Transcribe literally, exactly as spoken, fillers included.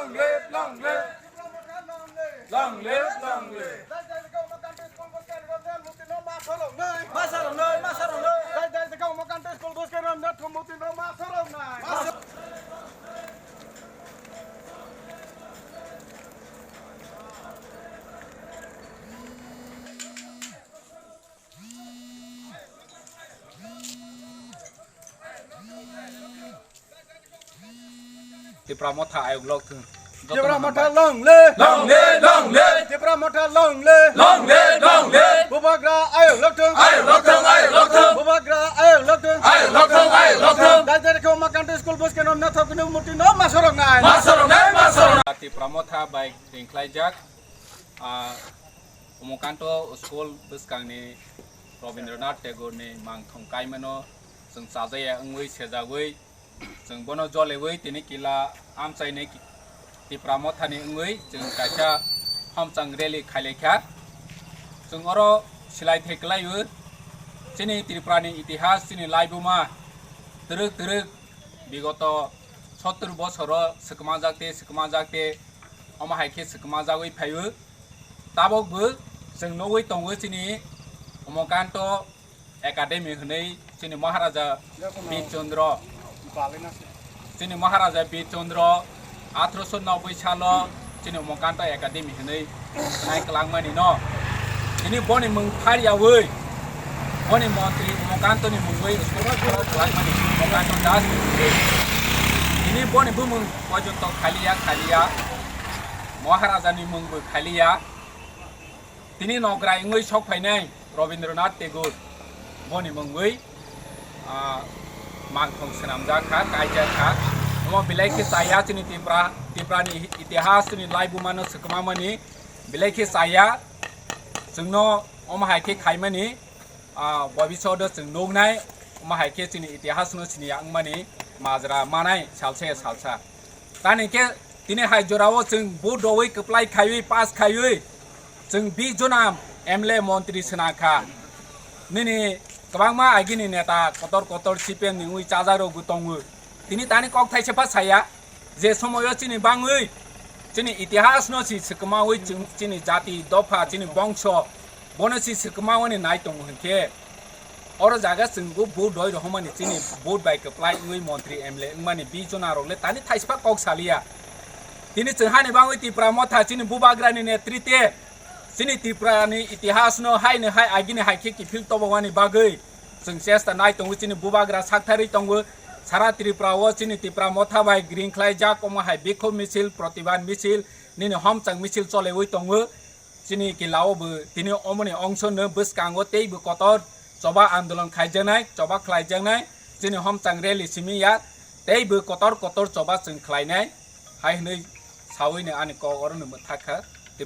Long live, long live. Long live, long live. Tipra Motha ayok lok thung. Tipra Motha long live. Long live, long live. Tipra Motha long live. Long live, long live. Bubagra ayok lok thung. Ayok lok thung, ayok lok thung. Bubagra ayok lok thung. Ayok lok thung, ayok lok thung. Dai dai khe Umakanta school bwskang no nathok ni murti no ma sorok nai. Ma sorok nai, ma sorok nai. Tipra Motha bai ringkhlaijak. Ah, Umakanto school bwskangni Rabindranath Tagore ni mangthong kaimano chwng chajaya wngwi sejagwi, chwng bono jolewi tini kila amchaini ki-, Tipra Mothani wngwi chwng kaisa homchang rally khailaikha. Chwng oro silai thai kwlaiwi chini Tripurani itihas, chini laibuma twrwk twrwk bigoto sottur bosoro swkmajak tei swkmajak tei omo hai khe swkmajagwi phaiwi. Tabok bo chwng nugwi tongo chini Umakanto Academy hwnwi chini Maharaja Bir Chandra. Chini Maharaja Bir Chandra atharoso noboi salo chini Umakanto Academy hwnwi nai kwlangmani no. Tini boni mung phariyawi, boni montri Umakantoni mungwi school khoro kwlangmani Umakanto Das. Tini boni bumung pojonto khaliya, khaliya. Maharajani mungbo khaliya. Tini nograi wngwi sok phainai Rabindranath Tagore boni mungwi, ah, mangthong swnamjak kha, kaijak kha. Omo belai khe chaya chini Tipra, Tiprani itihas chini laibumano swkmamani belai khe chaya. Chwngno omo hai khe khaimani, ah, bobishodo chwng nuknai, omo hai khe chini itihasno siniya wngmani majra manai salsa ya salsa. Tani khe tini hai jorao chwng vote rwui kwplai khaiwi pass khaiwi chwng bis jona M L A montri swnang kha. Nini kwbangma agini neta kotor kotor C P M ni wngwi chajak rokbo tongo. Tini tani kok thaisa pha saya je somoyo chini bangwi chini itihasno si swkmawi chwng chini jati dopha chini bongso bono si swkmawani nai tongo hinkhe. Oro jaga chwngbo vote doi rohormani chini vote bai kwplai wngwi montri M L A wngmani bis jona rok le tani thaispa kok saliya. Tini chwng hani bangwi Tipra Motha chini bubagrani netrite chini Tripurani itihasno haino hai agini hai khe kiphil tobongmani bagwi chwng chesta nai tongo chini bubagra saktharwi tongo sara Tripura o chini Tipra Motha bai green khlaijak omo hai bikhok misil protibad misil nini homchang misil cholewi tongo. Chini kila o bo tini omoni ongsono bwskango teibo kotor choba andolon khaijaknai, choba khlaijaknai, chini homchang rally simi ya, teibo kotor kotor choba chwng khlainai, hai hwnwi sawi no ani kok oro no mwthak kha.